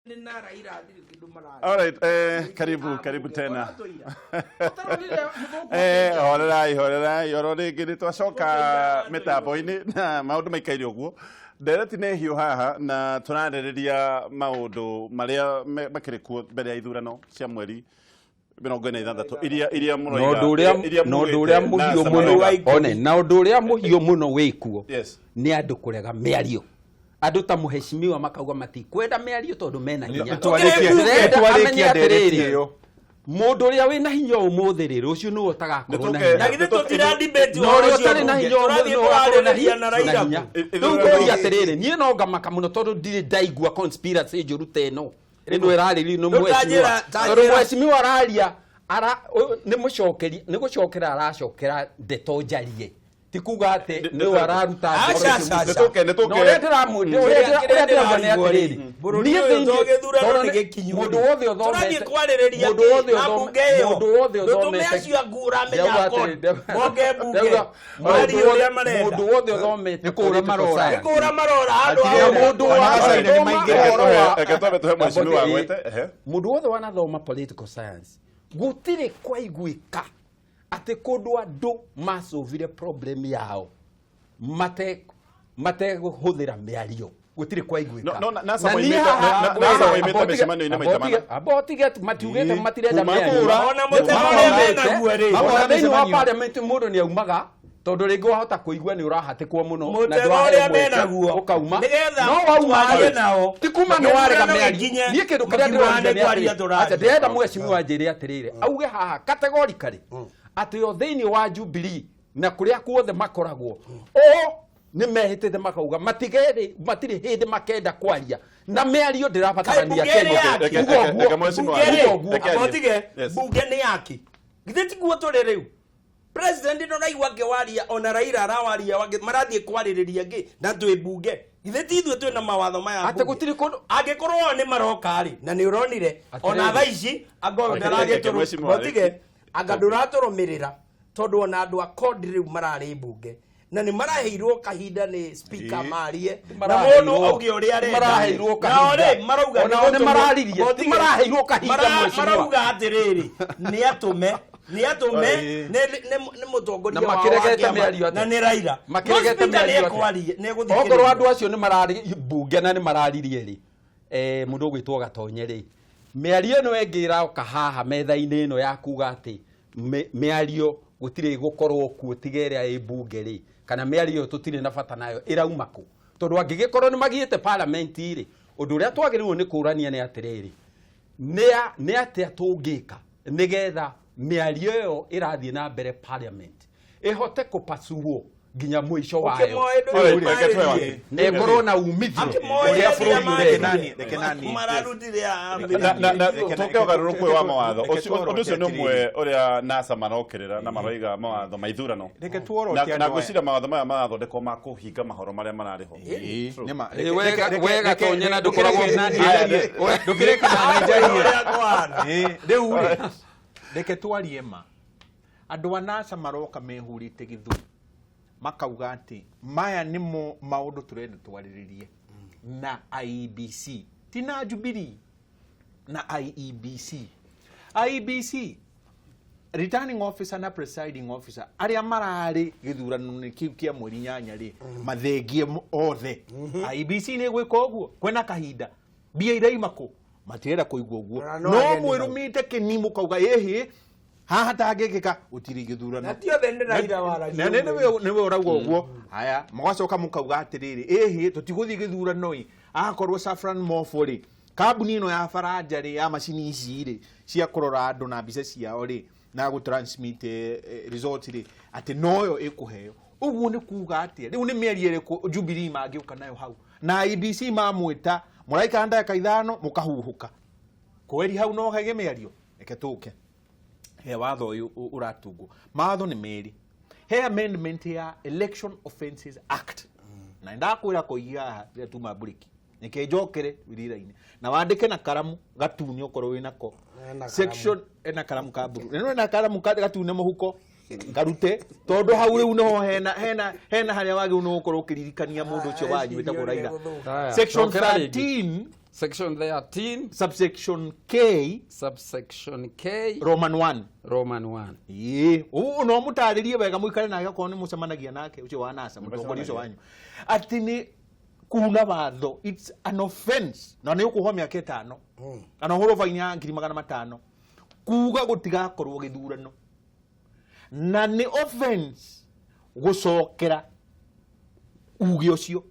Na Raila ndirĩ kĩndũ mararia. Alright, karibu karibu tena. Horerai horerai oro rĩngĩ nĩ twacoka mĩtambo-inĩ na maũndũ maikaire ũguo. Ndereti nĩ hiũ haha na tũrarĩrĩria maũndũ marĩa makĩrĩ kuo mbere ya ithurano cia mweri 46 iria na mũroiga ũndũ ũrĩa iria na ũndũ ũrĩa mugĩte mũhiũ NASA mũno marauga. one na ũndũ ũrĩa mũhiũ mũno wĩkuo nĩ andũ kũrega mĩario, andũ ta mũheshimiwa makauga matikwenda mĩario tondũ mena hinya. Ndĩrenda amenye Twarĩkia ndereti atĩrĩrĩ, ĩyo. Mũndũ ũrĩa wĩna hinya ũmũthĩ rĩ, rũciũ nĩwe ũtagakorwo na Nĩtũke- hinya. Na githĩ tũtira debate Na ũhoro ũrĩa ũcio ũtarĩ na mbunge? hinya ũmũthĩ Tũrathiĩ nĩwe ũgakorwo na kũrarĩrĩria na na Raila hinya. kũ? Rĩu ngũria atĩrĩrĩ, niĩ no ngamaka mũno tondũ ndirĩ ndaigua conspiracy njũru ta ĩno ĩno ĩrarĩrio nĩ Rĩu mheshimiwa, tanjĩra- tondũ tanjĩra. mheshimiwa araria ara nĩ mũcokeri, nĩ gũcokera aracokera ndeto njarie, ti kuga atĩ nĩwe araruta Aca, ũhoro ũcio. aca, aca. Nĩtũke Na ũrĩa ndĩramwĩra, ũrĩa ndĩrauga nĩ atĩrĩrĩ, Bũrũri niĩ ũyũ thĩinĩ- to gĩthurano tondũ nĩ gĩkinyu. mũndũ wothe ũthomete Tũrathiĩ kwarĩrĩria mũndũ kĩ? wothe Na mbunge ĩyo. mũndũ wothe Ndũtũme ũthomete acio angu ũramenya Ndauga accord. atĩrĩ, Moke mbunge. ndauga, Marie mũndũ ũrĩa wothe- marenda. mũndũ wothe ũthomete Nĩ kũũra political marora. science. Nĩ kũũra marora handũ Matirĩ ha Na mũndũ Ona acaina nĩ wanathoma maingĩra. ũhoro wa- Reke twambe tũhe mheshimiwa agwete, ehe. Mũndũ wothe wanathoma political science, gũtirĩ kwaiguĩka atĩ kũndũ andũ macũvire problem yao matekũhũthĩra mĩario, gũtirĩ kwaiguĩka. No, no, NASA Na niĩ haha NASA ngwĩra, moimĩte mĩcemanio-inĩ maita mana. amba ũtige matiugĩte Ĩĩ, matirenda kuma mĩario. kũra. Ona mũtego ũrĩa menaguo rĩ. Ona thĩinĩ wa Mĩcemanio. parliament mũndũ nĩ aumaga tondũ rĩngĩ wahota kũigua nĩ ũrahatĩkwo mũno na Mũtego ndwahe ũrĩa mweke, menaguo. ũkauma. Nĩgetha No wauma twarie rĩ, nao. ti kuma nĩ warega Gĩthurano mĩario. gĩkinye, Niĩ kĩndũ kĩrĩa makiugaga ndĩroria nĩ nĩ kwaria atĩrĩrĩ, tũraria. acha, ndĩrenda mheshimiwa anjĩre atĩrĩrĩ, auge haha categorically atĩ o thĩinĩ wa Jubilee na kũrĩa kuothe makoragwo o nĩ mehĩtĩte makauga matigere matirĩ hĩndĩ makenda kwaria na mĩario Kaĩ ndĩrabatarania mbunge ĩrĩ Kenya. yake? Uga ũguo. Reke mheshimiwa Mbunge arie. rĩ, Uga ũguo. Reke arie. Abotige, Yes. mbunge nĩ yake, githĩ tiguo tũrĩ rĩu? President ndũraigua akĩwaria, ona Raila arawaria marathiĩ kwarĩrĩria ngĩ na twĩ mbunge, githĩ ti ithuĩ twĩna mawatho maya Atĩ mbunge? gũtirĩ kũndũ Angĩkorwo o nĩ maroka rĩ, na nĩ ũronire ona Atĩrĩrĩ. thaa ici anga ũyũ Reke- reke mheshimiwa ndaragĩtũrũ arĩkie. anga ndũratũrũmĩrĩra, tondũ ona andũ a CORD rĩu mararĩ mbunge na nĩ maraheirwo kahinda nĩ speaker marie na Maraheirwo. mũndũ auge ũrĩa arenda. Maraheirwo Nao kahinda. rĩ marauga Onao nĩ nĩ gũtũmwo- mararirie. Botige. Ti maraheirwo kahinda, mheshimiwa. Marauga atĩrĩrĩ, nĩ atũme nĩ atũme nĩ mũtongoria Na wao wa makĩregete kĩama, mĩario atĩa? na nĩ Raila. Makĩregete No speaker mĩario nĩ atĩa? ekwaria, nĩ egũthikĩrĩria. Okorwo andũ acio nĩ mararĩ mbunge na nĩ mararirie rĩ, mũndũ ũgwĩtwo Gatonye rĩ, mĩario ĩno ĩngĩ ĩroka haha metha-inĩ ĩno ya kuga atĩ mĩario gũtirĩ gũkorwo kuo tiga ĩrĩa ĩ mbunge rĩ, kana mĩario ĩyo tũtirĩ na bata nayo, ĩrauma kũ? Tondũ angĩgĩkorwo nĩ magiĩte parliament rĩ, ũndũ ũrĩa twagĩrĩirwo nĩ kũrania nĩ atĩrĩrĩ, nĩ atĩa tũngĩka nĩgetha mĩario ĩyo ĩrathiĩ na mbere parliament ĩhote kũpasuo nginya mũico wayo Ũkĩmoĩ ndũrĩ Alright, reke tuwe marĩrie. wake. Na ĩkorwo na umithio Akĩmoĩ ũrĩa rĩrĩa bũrũri marĩrie. ũrenda. Reke nani. Mararutire a- Na Reke- tũke ũgarũrũku ũyũ wa mawatho. Reke Ũndũ ũcio nĩ tuorote ũmwe ũrĩa NASA marokĩrĩra na maroiga mawatho ma ithurano. Reke tuorote Na andũ na aya. ngwĩciria mawatho maya marathondekwo ma kũhinga mahoro marĩa mararĩ ho. Ĩĩ, True. nĩ ma. Ĩĩ, wega Tonye, na ndũkoragwo Reke nani mbunge. njarie. Ndũkĩreke nani njarie. Ũrĩa kũhana. Ĩĩ, rĩu rĩ, reke twarie ma. Andũ a NASA maroka mehurĩte gĩthũri makauga atĩ maya nĩmo maũndũ tũrenda twarĩrĩrie na IEBC, ti na Jubilee, na IEBC. IEBC returning officer na presiding officer arĩa mararĩ gĩthurano-inĩ kĩu kĩa mweri 8 rĩ, mathengie othe. IEBC nĩ ĩgwĩka ũguo kwĩna kahinda, mbia iraima kũ, matirenda kũigua ũguo. Ona no No ageni hau. mwĩrũmĩte kĩni mũkauga ĩhĩ haha tangĩkĩka gũtirĩ gĩthurano. Na ti othe nĩ Raila waragia Na ũguo. nĩwe ũrauga ũguo. Haya, mũgacoka mũkauga atĩrĩrĩ, ĩhĩ tũtigũthiĩ gĩthurano ĩ akorwo Safran Mofo rĩ, kambuni ĩno ya Faranja rĩ, ya macini ici rĩ cia kũrora andũ na mbica ciao rĩ na gũ transmit results rĩ, atĩ noyo ĩkũheo ũguo. Nĩ kuga atĩa? Rĩu nĩ mĩario ĩrĩkũ Jubilee mangĩũka nayo hau na IEBC mamwĩta mũraikara ndagĩka 5 mũkahuhũka kweri hau no hege mĩario? Reke tũke he watho ũyũ ũratungwo. Mawatho nĩ merĩ. He amendment ya Election Offences Act, na ndakwĩra koigia haha rĩrĩa tuma mburiki, reke njokere rĩra-inĩ na wandĩke na karamu gatune okorwo wĩnako. Ena karamu. Section ena karamu ka mburu na ena karamu gatune mũhuko, karute, tondũ hau rĩu niho hena harĩa wagĩrĩirwo nĩ gũkorwo ũkĩririkania mũndũ ũcio wanyu wĩtagwo Raila. Haya, Section cokera rĩngĩ. 13. Section 13 subsection K subsection K Roman 1. Roman 1. Ĩĩ, ũũ no mũtarĩrie wega mũikare nake okorwo nĩ mũcemanagia nake ũcio wa NASA, mũtongoria ũcio wanyu, atĩ nĩ kuna watho, it's an offense, na nĩ ũkuohwo mĩaka 5 kana ũhũrwo baini ya 500,000 kuga gũtigakorwo gĩthurano, na nĩ offense gũcokera uge ũcio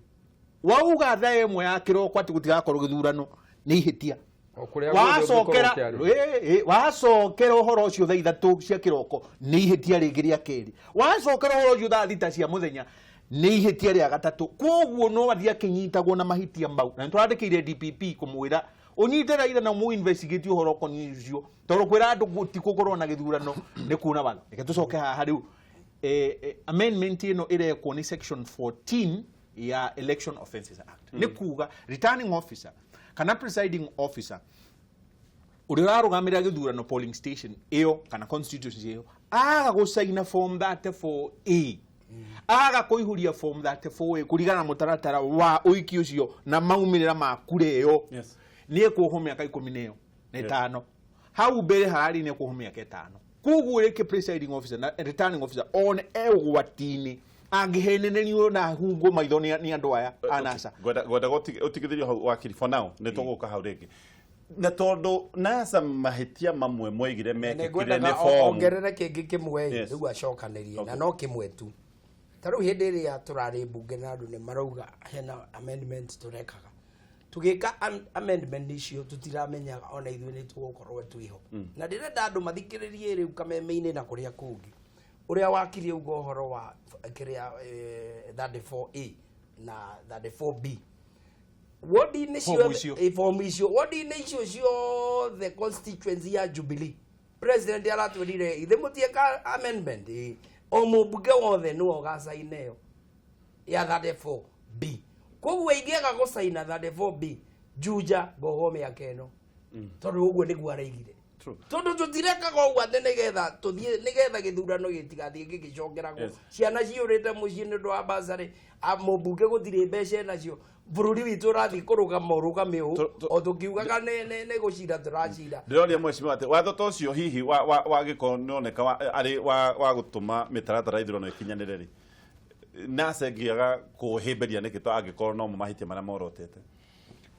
wauga thaa 1 ya kĩroko atĩ gũtigakorwo gĩthurano nĩ ihĩtia. O kũrĩa guothe ũngĩkorwo Wacokera ũkĩaria. Wacokera ũhoro ũcio thaa 3 cia kĩroko nĩ ihĩtia rĩngĩ rĩa kerĩ, wacokera ũhoro ũcio thaa 6 cia mũthenya nĩ ihĩtia rĩa gatatũ. Koguo no athiĩ akĩnyitagwo na mahĩtia mau, na nĩtũrandĩkĩire DPP kũmwĩra ũnyite Raila na ũmũ investigate ũhoro ũkoniĩ ũcio, tondũ kwĩra andũ gũtigũkorwo na gĩthurano nĩ kuna watho. Reke tũcoke haha rĩu. Amendment ĩno ĩrekwo nĩ section 14 ya Election Offences Act. Nĩ kuga returning officer kana presiding officer ũrĩa ũrarũgamĩrĩra gĩthurano polling station ĩyo kana constituency ĩyo aga gũcaina form 34A, aga kũihũria form 34A kũringana na mũtaratara wa ũiki ũcio na maumĩrĩra ma kura ĩyo, Yes. nĩ ekuohwo mĩaka 15 hau mbere hararĩ nĩ ekuohwo mĩaka 5. Koguo rĩngĩ presiding officer na returning officer one e ũgwati-inĩ angĩhenererio na hungwo maitho nĩ andũ aya a NASA. Ngwenda ũtigithĩrio hau wakiri for now, nĩ tũgũka hau rĩngĩ, na tondũ NASA mahĩtia mamwe moigire mekĩkire nĩngwendaga nĩ form. ongerere kĩngĩ kĩmwe. Yes. Rĩu acokanĩrie na Okay. no kĩmwe tu. Ta rĩu hĩndĩ ĩrĩa tũrarĩ mbunge na andũ nĩ marauga hena amendment tũrekaga, tũgĩka amendment icio tũtiramenyaga ona ithuĩ nĩ tũgũkorwo twĩho, na ndĩrenda andũ mathikĩrĩrie rĩu kameme-inĩ na kũrĩa kũngĩ ũrĩa wakiri auga ũhoro wa kĩrĩa 34A na 34B wodi-inĩ Form ciothe icio. Form icio wodi-inĩ icio ciothe constituency ya Jubilee, president aratwĩrire ithe mũtieka amendment. O mũmbunge wothe nĩwe ũgacaina ĩyo ya 34B. Koguo ingĩaga gũcaina 34B Juja ngohwo mĩaka ĩno, tondũ ũguo nĩguo araigire. True. Tondũ tũtirekaga ũguo atĩ nĩgetha tũthiĩ nĩgetha gĩthurano gĩtigathiĩ gĩgĩcokeragwo. Yes. Ciana ciũrĩte mũciĩ nĩ ũndũ wa basarĩ, mũmbunge gũtirĩ mbeca enacio, bũrũri witũ ũrathiĩ kũrũgama ũrũgame ũũ o tũkiugaga nĩ gũcira tũracira. Ndĩroria mheshimiwa atĩ watho ta ũcio hihi wagĩkorwo nĩoneka arĩ wa gũtũma mĩtaratara ya ithurano ĩkinyanĩre rĩ, NASA ĩngĩaga kũhĩmbĩria nĩkĩ to angĩkorwo no mo mahĩtia marĩa morotete?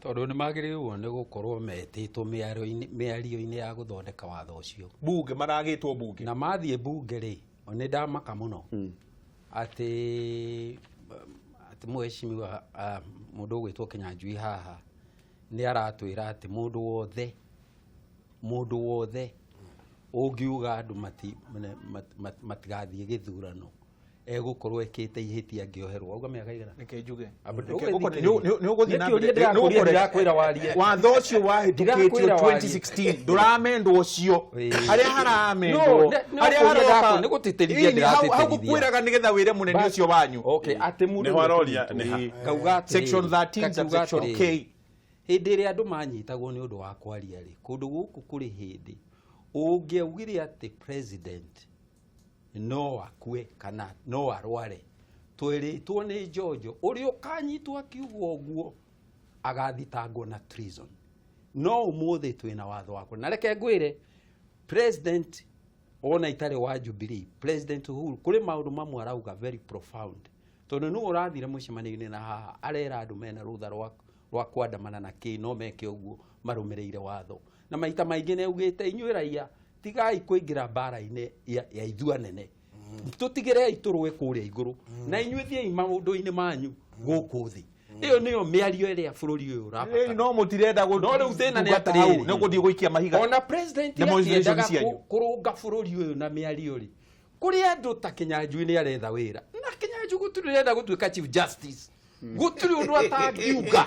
Tondũ nĩ magĩrĩirwo nĩ gũkorwo metĩtwo mĩario-inĩ ya gũthondeka watho ũcio. Bunge maragĩtwo bunge. Na mathiĩ bunge rĩ, nĩ ndamaka mũno atĩ mheshimiwa mũndũ ũgwĩtwo Kĩnyanjui haha nĩ aratwĩra atĩ mũndũ wothe ũngiuga andũ matigathiĩ gĩthurano egũkorwo ekĩte ihĩtia angĩoherwo. Auga mĩaka igana? Reke njuge. Amba- Reke nĩ ũgũthiĩ na Nĩkĩũria mbere. ndĩrakũria, Nĩ ũkũreka. ndĩrakwĩra warie. Watho ũcio wahĩtũkĩtio Ndĩrakwĩra warie. 2016 ndũramendwo ũcio. Ĩĩ. Harĩa haramendwo. No, Harĩa nĩ haroka. ũkũria nĩ gũtĩtĩrithia Ĩĩ, hau ndĩratĩtĩrithia. ngũkwĩraga nĩgetha wĩre mũnene ũcio wanyu. Okay, atĩ mũndũ Nĩho aroria, nĩ ha? Ngauga atĩrĩrĩ, Section 13 ngakiuga subsection atĩrĩrĩ, K. Hĩndĩ ĩrĩa andũ manyitagwo nĩ ũndũ wa kwaria rĩ, kũndũ gũkũ kũrĩ hĩndĩ ũngĩaugire atĩ president no akue kana no arware, twĩrĩtwo nĩ Njonjo ũrĩa ũkanyitwo akiuga ũguo agathitangwo na treason. No ũmũthĩ twĩna watho wakwa, na reke ngwĩre president ona itarĩ wa Jubilee, President Uhuru kũrĩ maũndũ mamwe arauga very profound, tondũ nĩwe ũrathire mũcemanio-inĩ na haha arera andũ mena rũtha rwa kwandamana na kĩ no meke ũguo marũmĩrĩire watho, na maita maingĩ nĩ augĩte inyuĩ raia tigai kũingĩra mbara-inĩ ya ithuĩ anene, tũtigĩrei tũrũe kũrĩa igũrũ na inyuĩ thiĩi maũndũ-inĩ manyu gũkũ thĩ. Ĩyo nĩyo mĩario ĩrĩa bũrũri ũyũ ũrabatara. Ĩĩ, no mũtirenda No rĩu thĩna nĩ gũtungata hau, atĩrĩrĩ. nĩ gũthiĩ gũikia mahiga. Ona president Demonstration akĩendaga cianyu. kũrũnga bũrũri ũyũ na mĩario rĩ, kũrĩ andũ ta Kĩnyanjui nĩ aretha wĩra, na Kĩnyanjui gũtirĩ ũrenda gũtuĩka chief justice, gũtirĩ ũndũ atangiuga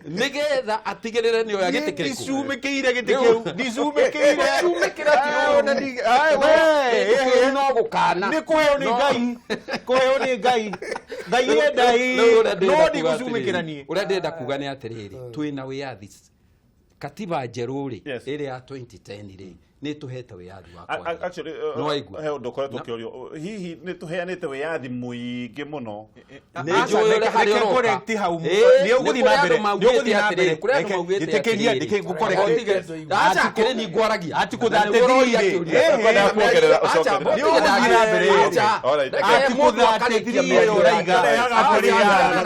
nĩgetha atigĩrĩre nĩ oya gĩtĩ kĩrĩkũ. Ndicumĩkĩire gĩtĩ kĩu, ndicumĩkĩire. Gũcumĩkĩra ti Ai, ũũru. ona ai, we, Kĩu no gũkana. Nĩ kũheo nĩ No. Ngai, kũheo nĩ Ngai. Ngai enda Rĩu ĩ, ũrĩa ndĩrenda no kuga ndigũcumĩkĩra atĩrĩrĩ, niĩ. ũrĩa ndĩrenda kuga nĩ atĩrĩrĩ, twĩna wĩyathi, katiba njerũ rĩ, Yes. ĩrĩa ya 2010 rĩ, Nĩ tũhete wĩyathi wa kwaria. Actually, Nĩ waigua? he ũndũ ũkoretwo ũkĩũrio, hihi nĩ tũheanĩte wĩyathi mũingĩ mũno? Nĩ njũĩ ũrĩa harĩa ũroka. Correct hau. Ĩĩ, Nĩ ũgũthiĩ nĩ na kũrĩ mbere, andũ nĩ maugĩte ũgũthiĩ na atĩrĩrĩ, mbere. kũrĩ andũ Reke, maugĩte njĩtĩkĩria, atĩrĩrĩ. ndĩke ngũcorrect. Otige, aca kĩrĩ ni ngwaragia. Atikũthate Na nĩguo ũroria thirĩ. kĩũria. Ĩĩ, Kwenda kuongerera Acha, ũcokerere. mbotige Nĩ ũgũthiĩ na mbere. Acha. Alright, Reke reke- mũndũ akarĩkia Atikũthate mĩario thirĩ ũraiga. yake. Acha, Acha,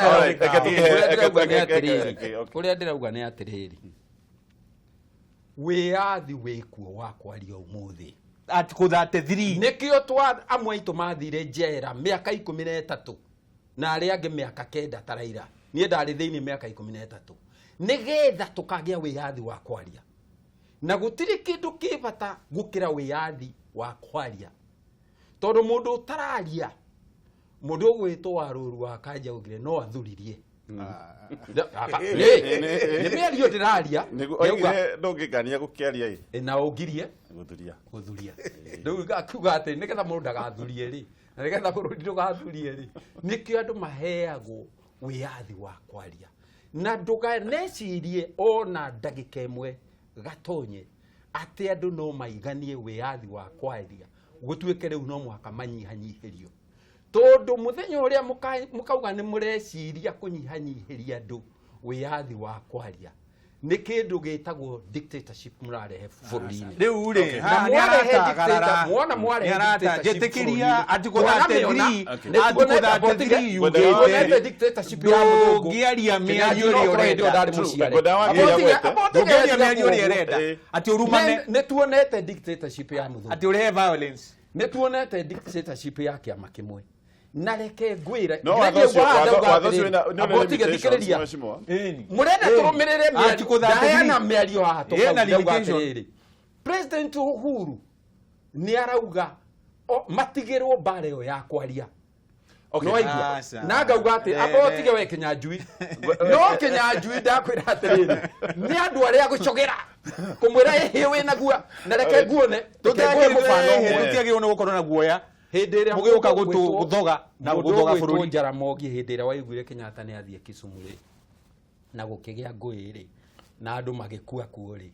Alright, reke tũkĩhe- Kũrĩa ndĩrauga nĩ reke- atĩrĩrĩ, okay. kũrĩa ndĩrauga nĩ atĩrĩrĩ, wĩyathi wĩkuo wa kwaria ũmũthĩ. Atikũthate thiri. Nĩkĩo twa amwe aitũ mathire njera mĩaka 13 na arĩa angĩ mĩaka 9 ta Raila. Niĩ ndarĩ thĩinĩ mĩaka 13 nĩgetha tũkagĩa wĩyathi wa kwaria, na gũtirĩ kĩndũ kĩ bata gũkĩra wĩyathi wa kwaria, tondũ mũndũ ũtararia, mũndũ ũgwĩtwo wa rũru wa Kanja augire no athuririe. Nĩ mĩario ndĩraria. Nĩguo Ndauga, oigire ndũngĩngania gũkĩaria ĩ na ũngirie gũthuria. Gũthuria. Rĩu akiuga atĩ nĩgetha mũndũ ndagathurie rĩ, na nĩgetha bũrũri ndũgathurie rĩ, nĩkĩo andũ maheagwo wĩyathi wa kwaria. Na ndũkanecirie ona ndagĩka ĩmwe, Gatonye, atĩ andũ no maiganie wĩyathi wa kwaria gũtuĩke rĩu no mũhaka manyihanyihĩrio, tondũ mũthenya ũrĩa mũkauga nĩ mũreciria kũnyihanyihĩria andũ wĩyathi wa kwaria, nĩ kĩndũ gĩtagwo dictatorship mũrarehe bũrũri-inĩ. Rĩu rĩ, Na haha nĩ mwarehe aratagarara. dictator, muona mwarehe Nĩ arata- dictatorship njĩtĩkĩria bũrũri-inĩ. atikũthate Twanamĩona, thiri. nĩ tuonete Atikũthate thiri Ngwendaga yugĩte dictatorship ya mũthũngũ. ndũngĩaria mĩario no ĩrĩa korwo hĩndĩ ĩyo ũrenda. ndarĩ mũciare. Ngwendaga wakĩria Abotige- gwete. abotige Ndũngĩaria tiga mĩario ĩrĩa kuoguo. ũrenda. Ĩĩ. Atĩ ũrumane. Nĩ tuonete dictatorship ya mũthũngũ. Atĩ ũrehe violence. Nĩ tuonete dictatorship ya kĩama kĩmwe, na reke ngwĩre No watho ũcio watho ũcio wĩna nĩ ũrĩ abotige limitations, thikĩrĩria. mheshimiwa. Ĩni. Mũrenda tũrũmĩrĩre mĩario, Atikũthate ndaheana thiri. mĩario haha. Ĩna Tũkauga limitation. atĩrĩrĩ, President Uhuru nĩ arauga matigĩrwo mbara ĩyo ya kwaria. Okay. No waigua? Aca. Na ngauga atĩ amba ũtige we Kĩnyanjui, no Kĩnyanjui ndakwĩra atĩrĩrĩ, nĩ andũ arĩa gũcogera kũmwĩra ĩhĩ wĩnagua, na reke nguone, reke nguhe mũbano ũmwe. Tũtiagĩrĩirwo nĩ gũkorwo na guoya. Hĩndĩ ĩrĩa Mũgĩũka mũndũ ũgwĩtwo- gũthoga na mũndũ gũthoga ũgwĩtwo bũrũri. Jaramogi, hĩndĩ ĩrĩa waiguire Kenyatta nĩ athiĩ Kisumu rĩ, na gũkĩgĩa ngũĩ rĩ, na andũ magĩkua kuo rĩ,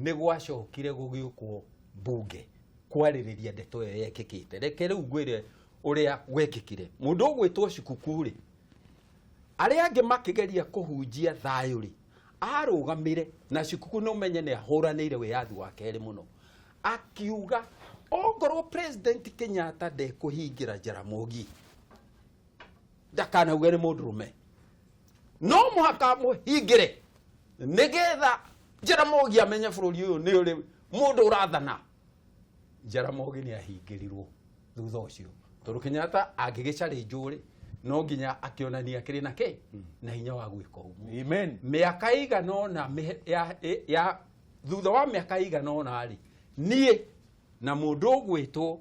nĩ gwacokire gũgĩũkwo mbunge kwarĩrĩria ndeto ĩyo yekĩkĩte. Reke rĩu ngwĩre ũrĩa gwekĩkire. Mũndũ ũgwĩtwo Shikuku rĩ, arĩa angĩ makĩgeria kũhunjia thayũ rĩ, arũgamire na Shikuku, nĩ ũmenye nĩ ahũranĩire wĩyathi wa kerĩ mũno, akiuga ongorwo President Kenyatta ndekũhingĩra Jaramogi, ndakanauge nĩ mũndũrũme, no mũhaka mũhingĩre nĩgetha Jaramogi amenye bũrũri ũyũ nĩ ũrĩ mũndũ ũrathana. Jaramogi nĩ ahingĩrirwo thutha ũcio, tondũ Kenyatta angĩgĩcarĩnjwo rĩ, no nginya akĩonania akĩrĩ na kĩ na hinya wa gwĩka ũguo. Amen. Mĩaka ĩigana ũna ya thutha wa mĩaka ĩigana ũna rĩ, niĩ na mũndũ ũgwĩtwo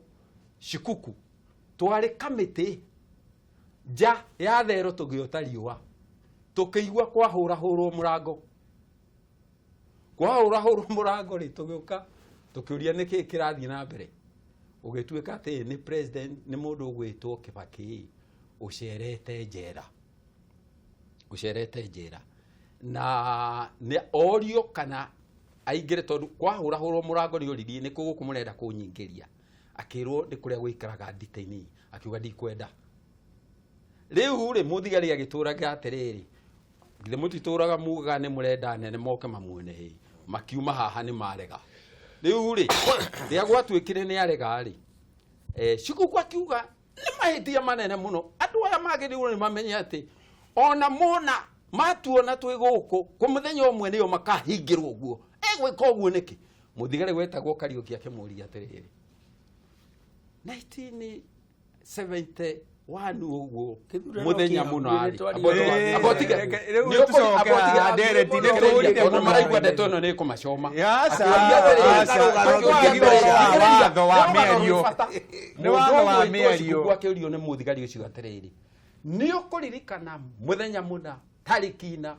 Shikuku twarĩ kamĩtĩ nja ya thero tũgĩota riũa, tũkĩigua kwahũrahũrwo mũrango. Kwahũrahũrwo mũrango rĩ, tũgĩũka tũkĩũria nĩkĩĩ kĩrathiĩ na mbere. Ũgĩtuĩka atĩ nĩ president, nĩ mũndũ ũgwĩtwo Kibaki ũcerete njera, ũcerete njera, na nĩ orio kana aingĩre, tondũ kwahũrahũrwo mũrango nĩ oririe nĩ kũ gũkũ mũrenda kũnyingĩria. Akĩrwo nĩ kũrĩa gũikaraga ndita-inĩ. Akiuga ndikwenda. Rĩu rĩ, mũthigari agĩtũraga atĩrĩrĩ, githĩ mũtitũraga mugaga nĩ mũrenda nene moke mamuone? Hĩ, makiuma haha nĩ marega. Rĩu rĩ, rĩrĩa gwatuĩkire nĩ arega rĩ, Shikuku akiuga nĩ mahĩtia manene mũno. Andũ aya magĩrĩirwo nĩ mamenye atĩ ona mona matuona twĩ gũkũ kũ mũthenya ũmwe nĩo makahingĩrwo ũguo. Egwĩka ũguo nĩkĩ? Mũthigari wetagwo Kariũki akĩmũria atĩrĩrĩ, 1971 ũguo Kĩthurano mũthenya kĩa mũno hakuhĩ arĩ nĩtwaria. abotige. Rĩu tũcoke haha, ndereti, nĩ tũrire Tondũ mũno. maraigua ndeto ĩno nĩ ĩkũmacoma. Aca, Akĩũria atĩrĩrĩ, aca, akĩũria nĩ watho wa nĩ mĩario. bata. Nĩ watho wa Mũndũ ũgwĩtwo mĩario. Shikuku akĩũrio nĩ mũthigari ũcio atĩrĩrĩ, nĩ ũkũririkana mũthenya mũna tarĩki na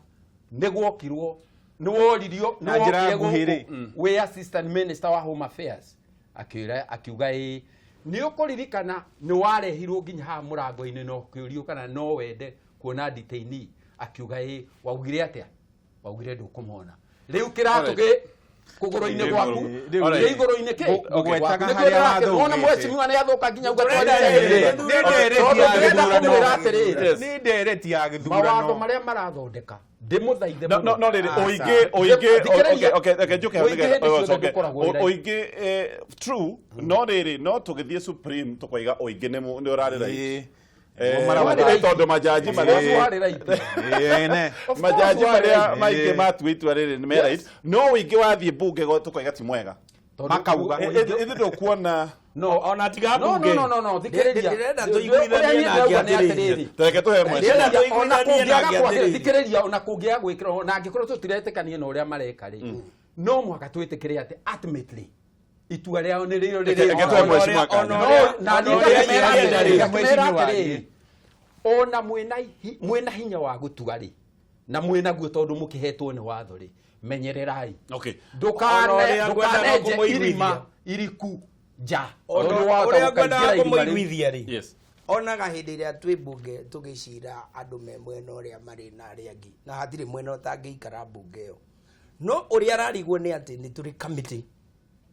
nĩ gwokirwo, nĩ woririo, nĩ Na njĩra wokire nguhĩ rĩ. gũkũ wĩ assistant minister wa home affairs? Akĩra, akiuga ĩĩ. Nĩ ũkũririkana nĩ warehirwo nginya haha mũrango-inĩ na ũkĩũrio kana no wende kuona detainee? Akiuga ĩĩ. Waugire atĩa? Waugire ndũkũmona. Rĩu kĩratũ gĩ Kũgũrũ-inĩ gwaku. Rĩu- Nĩ igũrũ-inĩ kĩ? Ngũgwetaga Nĩkĩo harĩa ndĩrakĩ- wona wathũkĩte. mheshimiwa nĩ athũka nginya uga Tũrenda twarĩte. rĩrĩ. Nĩ ndereti Tondũ ya ndĩrenda gĩthurano. kũmwĩra atĩrĩrĩ. Yes. Nĩ ndereti ya Mawatho gĩthurano. marĩa marathondeka ndĩmũthaithe No, no, mũno. no rĩrĩ Aca. ũingĩ ũingĩ Thikĩrĩria. okay, okay, okay, njuke hau Ũingĩ nĩgetha hĩndĩ ciothe ũcoke. ndũkoragwo wĩ right. Ũingĩ true no rĩrĩ no tũgĩthiĩ supreme tũkoiga ũingĩ nĩ ũrarĩ right. Ĩĩ. Nĩ right. tondũ majaji Of marĩa course warĩ right. Ĩĩ, Of course majaji warĩ marĩa right. maingĩ matua itua rĩrĩ nĩ me right no ũingĩ wathiĩ mbunge tũkoiga ti mwega. Tondũ Makauga. ũingĩ- Ithuĩ ndũkuona No. Ona tiga No, mbunge. no, no, no, thikĩrĩria. Ndĩrenda Ũrĩa tũiguithanie niĩ nake ndĩrauga nĩ atĩrĩrĩ. atĩrĩrĩ. Reke tũhe mheshimiwa. Ndĩrenda Ona tũiguithanie kũngĩaga nake kwagĩra- atĩrĩrĩ. thikĩrĩria ona kũngĩaga gwĩkĩrwo na angĩkorwo tũtiretĩkania na ũrĩa mareka rĩ no mũhaka twĩtĩkĩre atĩ ultimately itua rĩao nĩ rĩo Reke tũhe mheshimiwa kanya. No, na Ona niĩ ũrĩa ngakĩmera ingĩenda atĩrĩrĩ, rĩ. ngakĩmera Mheshimiwa atĩrĩrĩ, ona mwĩna hinya wa gũtua rĩ na mwĩnaguo tondũ mũkĩhetwo nĩ watho rĩ menyererai Okay. Ona ũrĩa ngwendaga ndũkanenje kũmũiguithia. irima iriku nja Ona tondũ wahota ũrĩa ngwendaga gũkaingĩra irima rĩu. kũmũiguithia rĩ Yes. onaga hĩndĩ ĩrĩa twĩ mbunge tũgĩcira andũ me mwena ũrĩa marĩ na arĩa angĩ na hatirĩ mwena ũtangĩikara mbunge ĩyo no ũrĩa ararigwo nĩ atĩ nĩ tũrĩ kamĩtĩ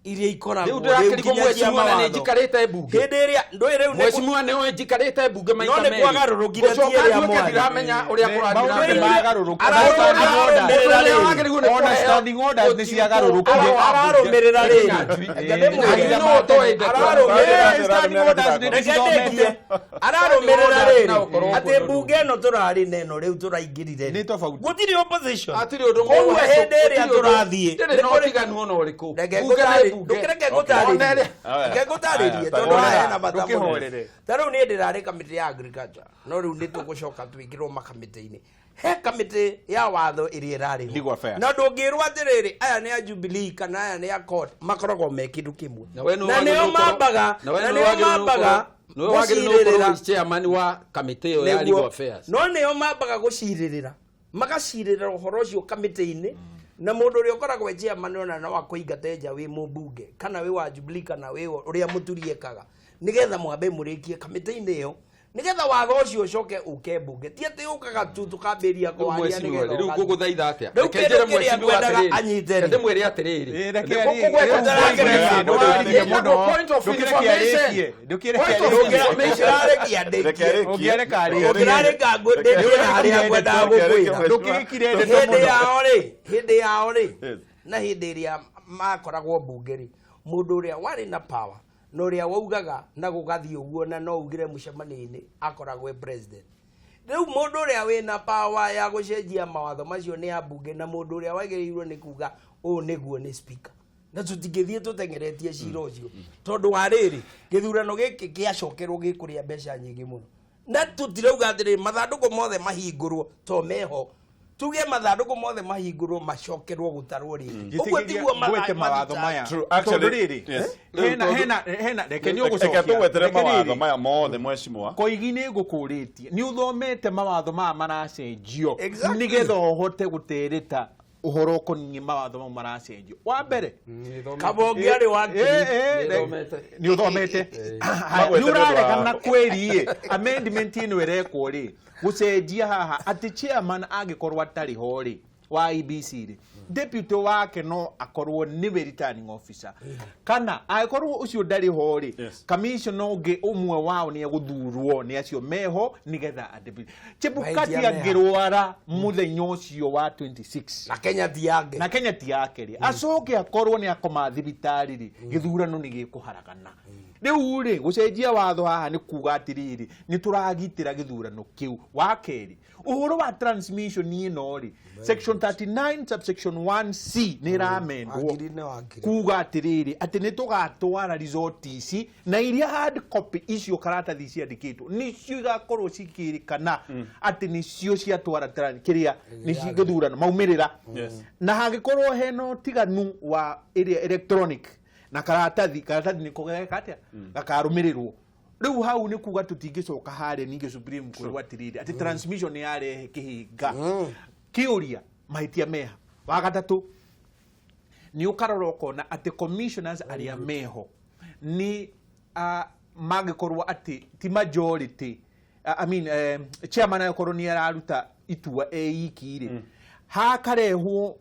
iria ikoragwo Rĩu ndĩrakĩrigwo nginya cia mheshimiwa na nĩ mawatho. njikarĩte mbunge. Hĩndĩ ĩrĩa ndũĩ rĩu nĩ Mheshimiwa nĩ oĩ njikarĩte mbunge maita No nĩ merĩ. kwagarũrũkire ti Gũcoka ĩrĩa nduĩke mwarĩ. ndiramenya ũrĩa Nĩ- kũrathiĩ na maũndũ mbere. nĩ magarũrũkire. Ararũmĩrĩra Ũrĩa rĩrĩ. wagĩrĩirwo nĩ Ona kũheo standing orders nĩ ciagarũrũkire. Ararũmĩrĩra rĩrĩ. Ĩĩ. Reke ndĩmwĩre. Ĩĩ. No ũtoĩ ndeto. Ararũmĩrĩra- Ĩĩ, standing orders nĩ Reke tũcithomete. ndĩkie. Ararũmĩrĩra Na rĩrĩ ũkorwo atĩ kũndũ. mbunge ĩno tũrarĩ na ĩno rĩu tũraingĩrire Nĩ tofauti. Gũtirĩ opposition. Hatirĩ ũndũ Koguo hĩndĩ ĩrĩa tũrathiĩ Ndĩrĩ na ũtiganu ona ũrĩkũ. Reke Mbunge nĩ ngũtarĩ- mbunge. ndũkĩreke Ona ngũtarĩrie. ĩrĩa- Reke ngũtarĩrie Aya, tondũ haha hena bata mũno. Ndũkĩhorere. Ta rĩu niĩ ndĩrarĩ kamĩtĩ ya agriculture no rĩu nĩ tũgũcoka twĩkĩrwo makamĩtĩ-inĩ he kamĩtĩ ya watho ĩrĩa ĩrarĩ Legal affairs. na ndũngĩrwo atĩrĩrĩ aya nĩ a Jubilee kana aya nĩ a CORD makoragwo me kĩndũ kĩmwe Na we nĩwe na nĩo wagĩrĩirwo gũkorwo- mambaga na we na nĩwe nĩo wagĩrĩirwo mambaga gũkorwo- nĩwe wagĩrĩirwo gũkorwo gũcirĩrĩra wĩ chairman wa kamĩtĩ ĩyo ya Nĩguo. legal affairs. No nĩo mambaga gũcirĩrĩra magacirĩrĩra ũhoro ũcio kamĩtĩ-inĩ na mũndũ ũrĩa ũkoragwo e chairman ona no akũingate nja wĩ mũmbunge kana wĩ wa Jubilee kana wĩ ũrĩa mũturi ekaga nĩgetha mwambe mũrĩkie kamĩtĩ-inĩ ĩyo nĩgetha watho ũcio ũcoke ũke mbunge ti atĩ ũkaga tu tũkambĩrĩria Rĩu kwaria mheshimiwa nĩgetha rĩu ũgathiĩ. ngũgũthaitha atĩa Rĩu Reke kĩndũ njĩre kĩrĩa mheshimiwa ngwendaga atĩrĩrĩ. anyite Reke rĩ. ndĩmwĩre atĩrĩrĩ. Ĩĩ, reke Nĩ arĩkie. gũkũgweta Rĩu ndĩrakĩrĩria. nĩ waririe Ĩtagwo mũno. point of Ndũkĩreke information. arĩkie. Ndũkĩreke Point of arĩkie. information. Ũngĩrarekia ndĩkie. Reke arĩkie. Ũngĩareka arĩkie. Ũngĩrareka ndĩkie na harĩa ngwendaga gũkwĩra. Ndũkĩgĩkire ndeto Hĩndĩ mũno. yao rĩ, hĩndĩ yao rĩ, Yes. na hĩndĩ ĩrĩa makoragwo mbunge rĩ, mũndũ ũrĩa warĩ na power na ũrĩa waugaga na gũgathiĩ ũguo na no ugire mũcemanio-inĩ akoragwo e president. Rĩu mũndũ ũrĩa wĩna power ya gũcenjia mawatho macio nĩ ambunge na mũndũ ũrĩa wagĩrĩirwo nĩ kuga ũũ nĩguo nĩ speaker. Na tũtingĩthiĩ tũteng'eretie cira ũcio tondũ wa rĩrĩ gĩthurano gĩkĩ gĩacokerwo gĩkũrĩa mbeca nyingĩ mũno na tũtirauga atĩrĩrĩ mathandũkũ mothe mahingũrwo to meho tuge mathandũkũ mothe mahingũrwo macokerwo gũtarwo rĩngĩ ũguo tiguo Ngwete mawatho maya. True. Tondũ Actually, rĩrĩ, yes. hena reke nĩ Reke ũgũcokia. tũgwetere Reke mawatho rĩrĩ, maya mothe mheshimiwa. Koigi nĩ ngũkũrĩtie nĩ ũthomete mawatho maya maracenjio Exactly. nĩgetha ũhote gũtereta ũhoro ũkoniĩ mawatho mau maracenjio wa mbere Kabonge arĩ wakiri. Nĩthomete. nĩ ũthomete Haya, Magwete nĩ ũraregana nĩ ũndũ wa- kweri amendment ĩno ĩrekwo rĩ gũcenjia haha atĩ chairman angĩkorwo atarĩ ho rĩ wa IEBC rĩ deputy wake no akorwo nĩwe returning officer kana angĩkorwo ũcio ndarĩ ho rĩ Yes. commissioner ũngĩ ũmwe wao nĩ egũthurwo nĩ acio meho nĩgetha a deputy Chebukati Mahĩtia meha. angĩrwara mũthenya ũcio wa 26 Na Kenya ti yake. na Kenya ti yake rĩ acoke akorwo nĩ akoma thibitarĩ rĩ gĩthurano nĩ gĩkũharagana rĩu rĩ gũcenjia watho haha nĩ kuga atĩrĩrĩ nĩ tũragitĩra gĩthurano kĩu wa kerĩ ũhoro wa transmission ĩno rĩ section 39 subsection 1c nĩ ĩramendwo Wakiri nĩ wakiri. kuga atĩrĩrĩ atĩ nĩ tũgatwara result ici na iria hard copy icio karatathi ciandĩkĩtwo nĩcio igakorwo cikĩrĩkana atĩ nĩcio ciatwara kĩrĩa nĩcio gĩthurano maumĩrĩra Yes. na hangĩkorwo hena ũtiganu wa ĩrĩa electronic na karatathi karatathi nĩko geka atĩa gakarũmĩrĩrwo rĩu hau nĩ kuga tũtingĩcoka harĩa ningĩ supreme kwĩrwo atĩrĩrĩ atĩ transmission nĩ yarehe kĩhĩnga kĩũria mahĩtia meha wa gatatũ nĩ ũkarora ũkona atĩ commissioners arĩa meho nĩ mangĩkorwo atĩ ti majority I mean, chairman angĩkorwo nĩ araruta itua e iki rĩ hakarehwo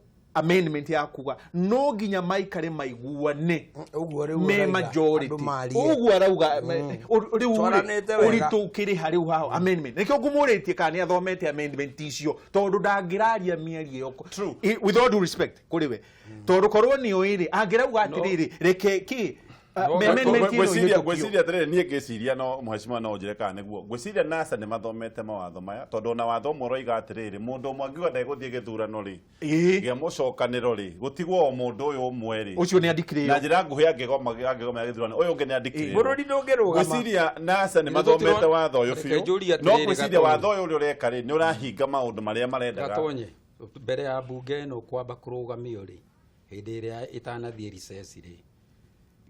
Amendment ya kuga no nginya maikare maiguane Ũguo rĩu me ũrauga, majority. andũ marie. Ũguo arauga rĩu rĩ, Twaranĩte wega. ũritũ ũkĩrĩ ha rĩu haho amendment? Nĩkĩo ngũmũrĩtie kana nĩ athomete amendment icio, tondũ ndangĩraria mĩario ĩyo. True. With all due respect kũrĩ we, tondũ korwo nĩ oĩ rĩ, angĩrauga atĩrĩrĩ, reke kĩ No, amendment ĩno Ngwĩciria ĩhĩtũkio. Ngwĩciria atĩrĩrĩ, niĩ ngĩciria no mheshimiwa no ũnjĩre kana nĩguo ngwĩciria NASA nĩ mathomete mawatho maya, tondũ ona watho ũmwe ũroiga atĩrĩrĩ, mũndũ ũmwe angiuga ndegũthiĩ gĩthurano rĩ gĩa mũcokanĩro rĩ, gũtigwo o mũndũ ũyũ ũmwe rĩ. Ũcio nĩ andikĩrĩo. Na njĩra nguhĩ, angĩgoma gĩthurano, ũyũ ũngĩ nĩ andikĩrĩrwo. Bũrũri ndũngĩrũgama. Ngwĩciria NASA nĩ mathomete watho ũyũ Reke biũ, njũrie no atĩrĩrĩ, ngwĩciria Gatonye. watho ũyũ ũrĩa ũreka rĩ, nĩ ũrahinga maũndũ marĩa marendaga. Gatonye, mbere ya mbunge ĩno kwamba kũrũgamio rĩ, hĩndĩ ĩrĩa ĩtanathiĩ recess rĩ,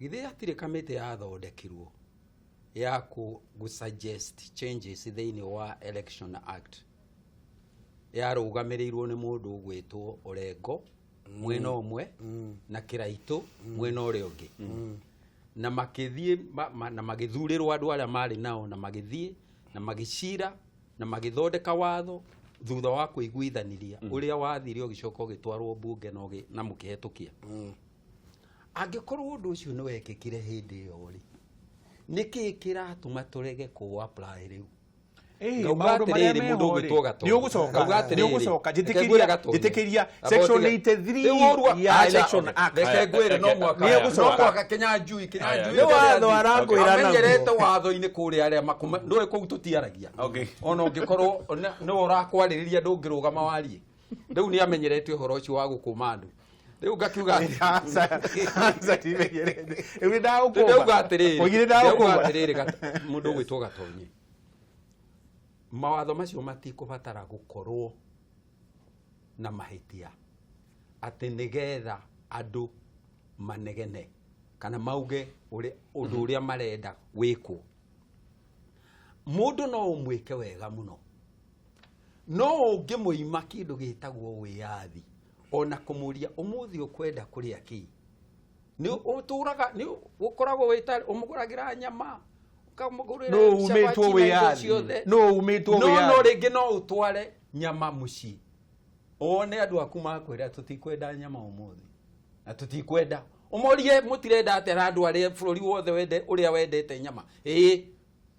githĩ hatirĩ kamĩtĩ yathondekirwo ya kũ suggest changes thĩinĩ wa Election Act, yarũgamĩrĩirwo nĩ mũndũ ũgwĩtwo Orengo mwena ũmwe na Kĩraitũ mwena ũrĩa ũngĩ, na makĩthiĩ na magĩthurĩrwo andũ arĩa marĩ nao, na magĩthiĩ na magĩcira na magĩthondeka watho thutha wa kũiguithanĩria ũrĩa wathire, ũgĩcoka ũgĩtwarwo mbunge na mũkĩhetũkia. Angĩkorwo ũndũ ũcio nĩ wekĩkire hĩndĩ ĩyo rĩ, nĩkĩ kĩratũma tũrege kũ apply rĩu? Ngauga Maũndũ marĩa atĩrĩrĩ, mũndũ meho rĩ, ũgwĩtwo Gatonye. nĩ ũgũcoka Ngauga nĩ atĩrĩrĩ, ũgũcoka reke njĩtĩkĩria ngwĩre Gatonye. Njĩtĩkĩria Amba section ũtige. 83 Rĩu ya acha, Election Act. Reke ngwĩre, no mwaka Nĩ no egũcoka. mwaka Kinyanjui Kinyanjui Nĩ watho arakwĩra naguo. amenyerete watho-inĩ kũrĩa arĩa makũma ndũĩ kũu tũtiaragia. Ona ũngĩkorwo nĩwe ũrakwarĩrĩria, ndũngĩrũgama warie. Rĩu nĩ amenyerete ũhoro ũcio wa gũkũma andũ. Rĩu ngakiuga Rĩu nĩ ndagũkũma. Ndauga atĩrĩrĩ, Oigire ndauga ndagũkũma. atĩrĩrĩ, mũndũ ũgwĩtwo Gatonye, mawatho macio matikũbatara gũkorwo na mahĩtia atĩ nĩgetha andũ manegene kana mauge ũndũ ũrĩa marenda wĩkwo. Mũndũ no ũmwĩke wega mũno, no ũngĩmũima kĩndũ gĩtagwo wĩyathi, ona kũmũria ũmũthĩ ũkwenda kũrĩa kĩ, nĩ ũtũraga nĩ ũkoragwo wĩta ũmũgũragĩra nyama, ũkamũgũrĩra No umĩtwo cabaci na indo wĩyathi. ciothe. No umĩtwo No wĩyathi. rĩngĩ no ũtware nyama mũciĩ, one andũ aku makwĩra tũtikwenda nyama ũmũthĩ na tũtikwenda, ũmorie mũtirenda atĩa, na andũ arĩa bũrũri wothe wende ũrĩa wendete nyama, ĩĩ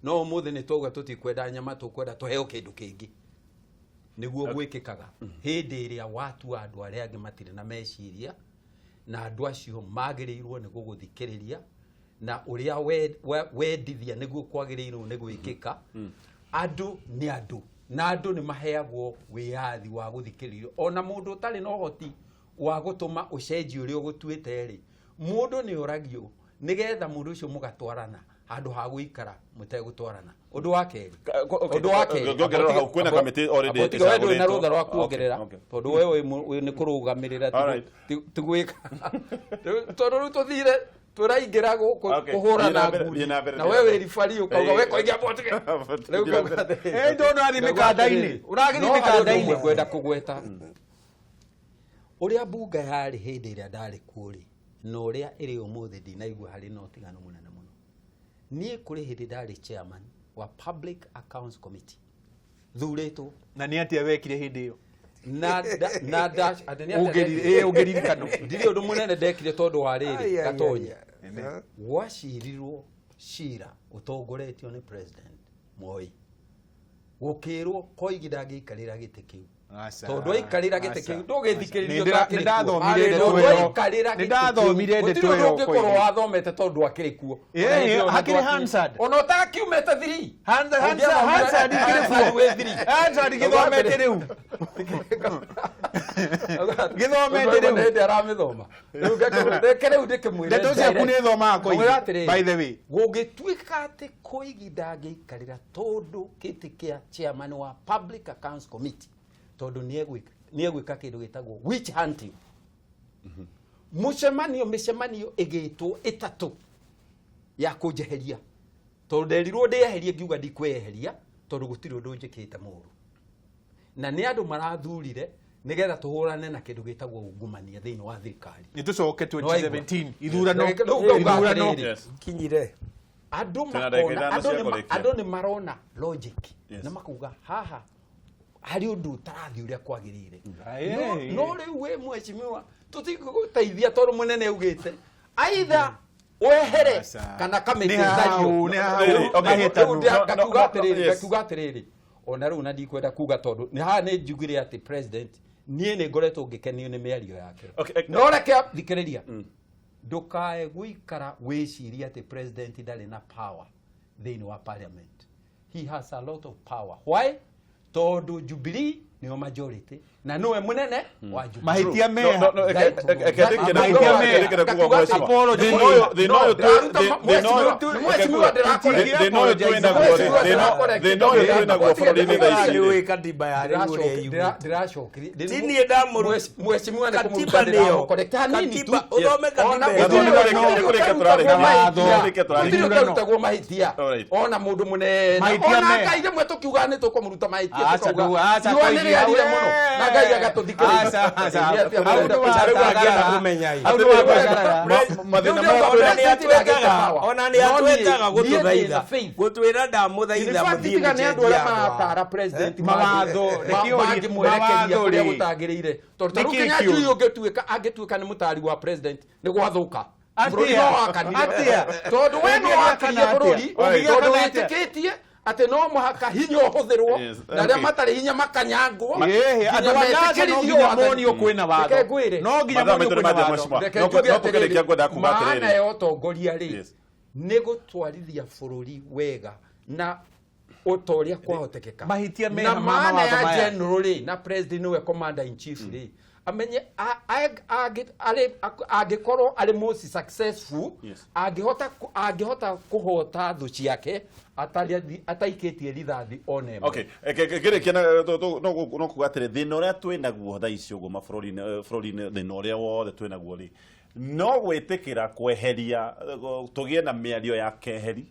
no ũmũthĩ nĩ twauga tũtikwenda nyama, tũkwenda tũheo kĩndũ kĩngĩ. Nĩguo gwĩkĩkaga hĩndĩ ĩrĩa watua andũ arĩa angĩ matirĩ na meciria, na andũ acio magĩrĩirwo nĩ gũgũthikĩrĩria na ũrĩa wendithia nĩguo kwagĩrĩirwo nĩ gwĩkĩka. Andũ nĩ andũ, na andũ nĩ maheagwo wĩyathi wa gũthikĩrĩrio. Ona mũndũ ũtarĩ na ũhoti wa gũtũma ũcenjie ũrĩa ũgũtuĩte rĩ, mũndũ nĩ oragio nĩgetha mũndũ ũcio mũgatwarana handũ ha gũikara mũtegũtwarana. Ũndũ wa kerĩ, Okay. ũndũ wa kerĩ, Ngĩongerera hau, kwĩna kamĩtĩ already Amba ũtige, we ndũrĩ na ĩcagũrĩtwo. rũtha rwa kuongerera, tondũ we wĩ nĩ kũrũgamĩrĩra, ti gwĩka, tondũ rĩu tũthire tũraingĩra gũkũ kũhũrana Thiĩ na mbere, ngundi. thiĩ na mbere, Na thiĩ we na mbere. wĩ ribari ũkauga we koigia botige. Rĩu Thiĩ na ngauga mbere. atĩrĩrĩ. Eh, ndona ũrathiĩ Ngauga mĩkanda-inĩ. atĩrĩrĩ. Ũragĩthiĩ No harĩ ũndũ mĩkanda-inĩ. ũmwe ngwenda kũgweta, ũrĩa mbunge yarĩ hĩndĩ ĩrĩa ndarĩ kuo rĩ, na ũrĩa ĩrĩ ũmũthĩ, ndinaigua harĩ na ũtiganu mũnene mũno. Niĩ kũrĩ hĩndĩ ndarĩ chairman wa Public Accounts Committee thurĩtwo. Na nĩ atĩa wekire hĩndĩ ĩyo? Na nda atĩ nĩ atĩa ndekire? Ũngĩririkana. Ndirĩ ũndũ mũnene ndekire, tondũ wa rĩrĩ, Ai, ai, Gatonye, ai, ai. gwacirirwo cira ũtongoretio nĩ President Moi, gũkĩrwo Koigi ndangĩikarĩra gĩtĩ kĩu, Aca, tondũ aikarĩra gĩtĩ aca. kĩu ndũgĩthikĩrĩrio. Nĩ ndathomire Tondũ ndeto ĩyo. aikarĩra Nĩ gĩtĩ ndathomire kĩu, ndeto gũtirĩ ũndũ ĩyo ũngĩkorwo Koigi. wathomete tondũ akĩrĩ kuo. Ĩĩ, Ona hĩndĩ ĩyo hakĩrĩ nĩ Hansard. ona ũtakiumĩte thiri. Hansard ikĩrĩ kuo. Hansard gĩthomete rĩu. Gĩthomete rĩu. Hĩndĩ aramĩthoma. Rĩu reke rĩu ndĩkĩmwĩre Ndeto ciaku nĩ thomaga Koigi, Ngũmwĩra atĩrĩrĩ, by the way. Gũgĩtuĩka atĩ Koigi ndangĩikarĩra tondũ gĩtĩ kĩa chairman wa Public Accounts Committee, tondũ nĩ egwĩka kĩndũ gĩtagwo witch hunting. Mũcemanio, mĩcemanio ĩgĩtwo ĩtatũ ya kũnjeheria, tondũ nderirwo ndĩyeherie, ngiuga ndikweheria tondũ gũtirĩ ũndũ njĩkĩte mũru, na nĩ andũ marathurire nĩgetha tũhũrane na kĩndũ gĩtagwo ungumania thĩinĩ wa thirikari. Nĩ tũcoke 2017 ithurano. Rĩu ngauga Ithurano. atĩrĩrĩ, Kinyire. Andũ Twĩna ndagĩka makona ithano andũ cia nĩ kũrĩkia. andũ nĩ marona logic na makauga haha Harĩ ũndũ ũtarathiĩ ũrĩa kwagĩrĩire. No rĩu we mheshimiwa, tũtigũgũteithia tondũ mũnene augĩte aitha wehere Aca. kana kamĩtĩ Nĩ hau, ĩthario. nĩ hau, Rĩrĩ, okay. mahĩtanu. Rĩu No, no, ngakiuga no, atĩrĩrĩ, yes. ngakiuga atĩrĩrĩ, ona rĩu na ndikwenda kuga tondũ nĩ haha nĩ njugire atĩ president, niĩ nĩ ngoretwo ngĩkenio nĩ mĩario yake. Okay, No reke thikĩrĩria, ndũkae gũikara wĩcirie atĩ president ndarĩ na power thĩinĩ wa parliament. He has a lot of power. Why? Tondũ Jubilee nĩo majority na nĩwe mũnene wa Jubilee. Mahĩtia No, meha. no, no, Mahĩtia meha. Apology. thĩna ũyũ thĩna ũyũ twĩnaguo rĩ, thĩna ũyũ twĩnaguo bũrũri-inĩ thaa ici rĩ. Nĩ katiba ya rĩu ũrĩa yugĩte. Ndĩracokeria Ti niĩ ndamũru- mheshimiwa nĩ Katiba kũmũruta nĩyo. ndĩramũcorrect hanini tu. Katiba, ũthome katiba Ona ĩyo. gũtirĩ Nĩ kũrĩkia tũrarĩkia. Watho. Nĩ kũrĩkia tũrarĩkia. gũtirĩ ũtarutagwo mahĩtia. Alright. Ona mũndũ mũnene, Mahĩtia ona me. Ngai rĩmwe tũkiugaga nĩ tũkũmũruta mahĩtia, Aca, tũkauga aca, riũa nĩ rĩarire tũigia, mũno na Ngai agatũthikĩrĩria. Aca, aca. Nĩ atĩa Hau mũrenda nĩ kũiga? Rĩu angĩenda watangarara. kũmenya ĩ. Hau nĩ watangarara. Mathĩna Rĩu marĩa nĩ twĩna Ona nĩ atwĩtaga, ona nĩ No niĩ- atwĩtaga niĩ ndĩ gũtũthaitha, na faith. gũtwĩra In ndamũthaitha fact, mũthiĩ tiga nĩ andũ mũcenjie arĩa andũ ao. maratara president Mawatho, nĩkĩo mangĩmwerekeria mawatho kũrĩa rĩ. gũtagĩrĩire, tondũ ta rĩu Nĩkĩĩ Kĩnyanjui kĩũru? ũngĩtuĩka angĩtuĩka nĩ mũtari wa president nĩ gwathũka. Atĩa? Bũrũri no wakanire. Atĩa? Tondũ we no Ũngĩgĩa wakirie kana atĩa? bũrũri, Ũngĩgĩa tondũ kana atĩa? wĩtĩkĩtie atĩ no mũhaka hinya ũhũthĩrwo Yes, na arĩa okay. matarĩ hinya makanyangwo Ĩhĩ, andũ nginya a Gaza no metĩkĩrithio nginya wathani. monio kwĩna watho. Reke ngwĩre. No nginya Mathaa monio maitũ nĩ kwĩna mathia, watho. mheshimiwa. Reke No njuge no tũkĩrĩkia atĩrĩrĩ, ngwenda kuga maana atĩrĩrĩ. ya ũtongoria rĩ, Yes. nĩ gũtwarithia bũrũri wega na ũta ũrĩa kwahotekeka. Mahĩtia meha Na ma maana mawatho ya maya. general rĩ, na president nĩwe commander in chief rĩ, amenye angĩkorwo arĩ most successful, Yes. angĩhota kũhota thũ ciake ataikĩtie rithathi ona ĩmwe. Okay, ngĩrĩkia na no kuga atĩrĩ, thĩna ũrĩa twĩ naguo thaa ici ũguo mabũrũri-inĩ, bũrũri-inĩ, thĩna ũrĩa wothe twĩ naguo rĩ, no gwĩtĩkĩra kweheria, tũgĩe na mĩario ya keheri,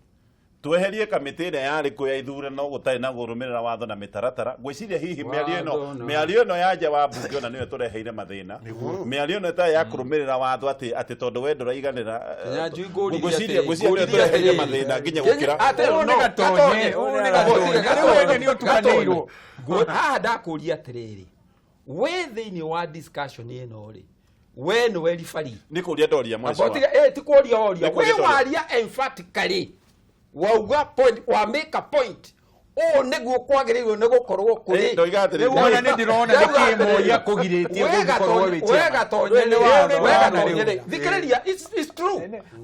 tweherie kamĩtĩ ĩrĩa yarĩ kuo ya ithurano gũtarĩ na kũrũmĩrĩra watho na mĩtaratara. Ngwĩciria hihi mĩario ĩno, Watho na- mĩario ĩno ya nja wa mbunge ona nĩyo ĩtũreheire mathĩna, mĩario ĩno ĩtarĩ ya kũrũmĩrĩra watho, atĩ tondũ we ndũraiganĩra, Kĩnyanjui ngũririe ngwĩciria atĩrĩ, ngwĩciria nĩyo ngũririe ĩtũreheire atĩrĩrĩ. mathĩna nginya gũkĩra Atĩ, Ũyũ nĩ no, Gatonye, Gatonye. ũyũ nĩ Gatonye, Gatonye. Rĩu ene nĩ ũtukanĩirwo. Haha ndakũria atĩrĩrĩ, we thĩinĩ wa discussion ĩno rĩ, we nĩwe ribari. Nĩ kũria ndoria, mheshimiwa. Tiga ti kũria oria. Nĩ kũria We ndoria. waria emphatically, wauga point, wa make a point, ũũ nĩguo kwagĩrĩirwo nĩ gũkorwo kũrĩ. Ndoiga atĩrĩrĩ. Rĩu ona nĩ ndĩrona Ndauga nĩkĩ atĩrĩrĩ. Moi akũgirĩtie We gũkorwo wĩ Gatonye, we chairman. Gatonye Nĩ watho, we watho Gatonye rĩu. rĩ, thikĩrĩria, it's true.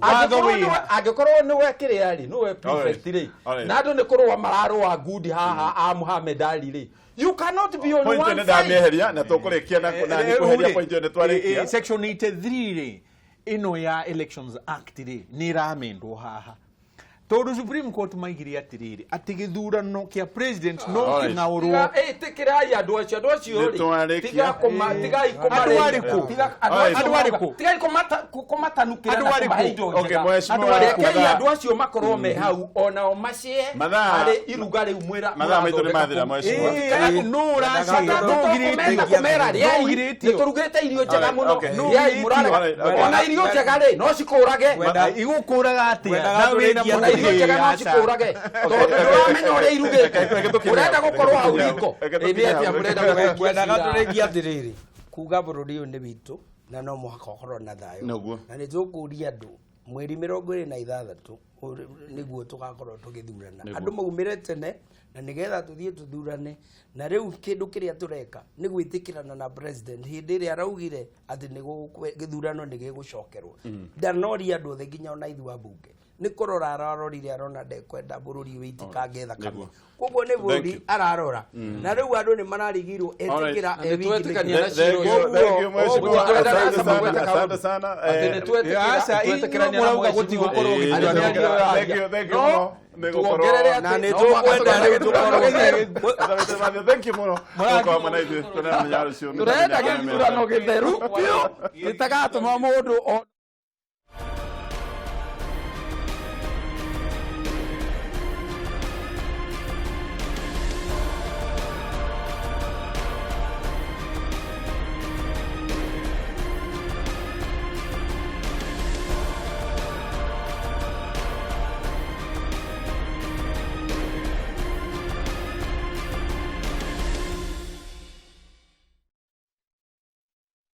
Watho Angĩkorwo wĩ nĩwe, ha? angĩkorwo nĩwe kĩrĩa rĩ, nĩwe prefect rĩ, Alright. na andũ nĩ kũrũa mararũa ngundi haha a Muhammad Ali rĩ, you cannot be on Point ĩyo one nĩ side. ndamĩeheria na tũkũrĩkia na nĩ kũheria point ĩyo nĩ twarĩkia. Section 83 rĩ, ĩno ya Elections Act rĩ, nĩ ĩramendwo haha tondũ Supreme Court maigire atĩrĩrĩ, atĩ gĩthurano kĩa president no Alright. kĩng'aũrwo. Ĩtĩkĩrai andũ acio, andũ acio Nĩ rĩ, twarĩkia. tiga tigai Andũ arĩkũ? andũ Alright. acio Andũ arĩkũ? tigai kũmatanukĩra Andũ na arĩkũ? kũmahe indo Okay, njega. mheshimiwa, Rekei mathaa- andũ acio makorwo me hau onao macie Mathaa- harĩ iruga rĩu mwĩra Mathaa maitũ nĩ mũrathondeka mathira, kũu. mheshimiwa. No ũracia, no Tũkũmeta ũgirĩtio. kũmera rĩai, No ũgirĩtio. nĩ tũrugĩte irio njega Alright, mũno, okay. rĩai mũrarega. Alright, okay. Ona irio njega rĩ, no cikũrage. Igũkũraga atĩa Ngwendaga na wĩna tũrĩkie Ona irio njega no aca. cikũrage tondũ ndũramenya ũrĩa irugĩtwo, ũrenda gũkorwo hau riko. Reke Ĩ, nĩ tũkinye atĩa hau. mũrenda gũgĩkia Ngwendaga cira? tũrĩkie atĩrĩrĩ, kuga bũrũri ũyũ nĩ witũ na no mũhaka ũkorwo na thayũ. Nĩguo. Na nĩ tũkũria andũ mweri 26 nĩguo tũgakorwo tũgĩthurana, Nĩguo. andũ maumĩre tene na nĩgetha tũthiĩ tũthurane. Na rĩu kĩndũ kĩrĩa tũreka nĩ gwĩtĩkĩrana na president hĩndĩ ĩrĩa araugire atĩ nĩ gĩthurano nĩ gĩgũcokerwo. Ndanoria andũ othe nginya ona ithuĩ ambunge, nĩ kũrora ararorire arona ndekwenda bũrũri wĩitikange thakame. Nĩguo. Koguo nĩ bũrũri Thank you. ararora na rĩu andũ nĩ mararigirwo etĩkĩra Na nĩ twetĩkania na Thank cira you, ũcio. thank you, mheshimiwa. Ũguo Asante tũrenda sana, gweta asante kaũndũ. sana. Atĩ nĩ Aca, twetĩkĩrania inyuĩ na mũrauga mheshimiwa. gũtigũkorwo Arĩ gĩthurano. mĩario yaria. Thank you, thank you No, mũno. Nĩ gũkorwo- tuongerere atĩ Na nĩ no mũhaka tũkwenda rĩu tũrenda tũkorwo gĩthurano. Thank you mũno. Gũkorwo hamwe na ithuĩ. Tũramenya rũciũ. Tũrenda gĩthurano gĩtheru biũ gĩtagatũma mũndũ o